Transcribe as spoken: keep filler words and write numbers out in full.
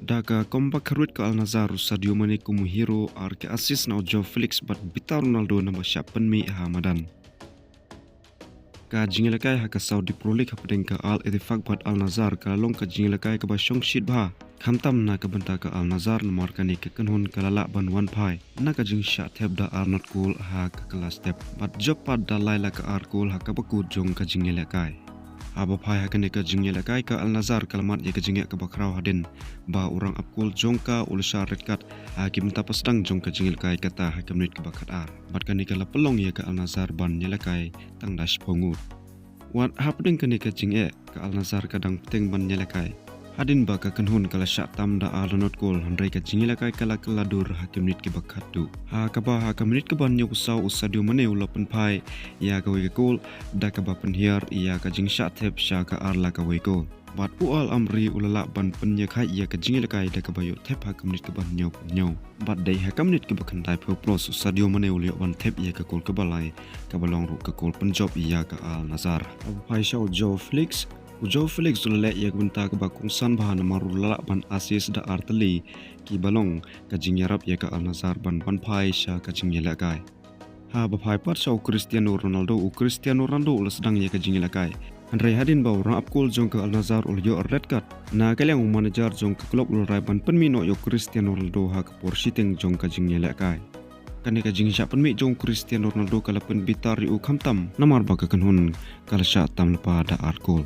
Da ka comeback kharwit ka Al Nassr, u Sadio Mane kum u hero, ar ka assist na u Joao Felix bad bitar Ronaldo naba shah pynmih ha madan. Ka jingïalehkai ha ka Saudi Pro League hapdeng ka Al Ettifaq bad Al Nassr ka la long ka jingïalehkai kaba shongshit bha, khamtam na ka bynta ka Al Nassr namar kane ka kynhun ka la lah ban wan phai na ka jingshah thep da ar not kol ha ka kylla step bad jop pat da lai la ka ar kol ha kaba kut jong ka jingïalehkai. Haba phai ha kane ka jingïalehkai ka Al Nassr ka la mad ïa ka jingeh kaba khraw hadien ba u rangap kol jong ka u la shah red card ha ki bynta ba sdang jong ka jingïalehkai kata ha ka minit kaba khatar. Bad kane ka la pynlong ïa ka Al Nassr ban ïalehkai tang da shiphew ngut. Wat hapdeng kane ka jingeh ka Al Nassr ka dang bteng ban ïalehkai hadien ba ka kynhun ka la shah tam da ar la not kol, hynrei ka jingïalehkai ka la kylla dur ha ka minit kaba khatduh. Ha kaba ha ka minit kaba hynñiewphew saw u Sadio Mane u la pynphai ïa kawei ka kol da kaba pynhiar ïa ka jingshah thep sha ka ar la kawei kol. Bad u Al Amri u la lah ban pynïakhih ïa ka jingïalehkai da kaba ïoh thep ha ka minit kaba hynñiewphew hynñiew. Bad dei ha ka minit kaba khyndaiphew plus u Sadio Mane u la ïoh ban thep ïa ka kol kaba lai, kaba long ruh ka kol pynjop ïa ka Al Nassr. Haba phai sha u Joao Felix, u Joao Felix u la leh ïa ka bynta kaba kongsan bha namar u la lah ban assist da ar tylli kiba long ka jingïarap ïa ka Al Nassr ban wan phai sha ka jingïalehkai. Haba phai pat sha u Cristiano Ronaldo, u Cristiano Ronaldo u la sdang ïa ka jingïalehkai, hynrei hadien ba u rangap kol jong ka Al Nassr u la ïoh red card, na ka liang u manager jong ka club u la rai ban pynmih noh ïa u Cristiano Ronaldo ha ka por shiteng jong ka jingïalehkai. Kane ka jingshah pynmih jong u Cristiano Ronaldo ka la pynbitar ïa u khamtam namar ba ka kynhun ka la shah tam lypa da ar kol.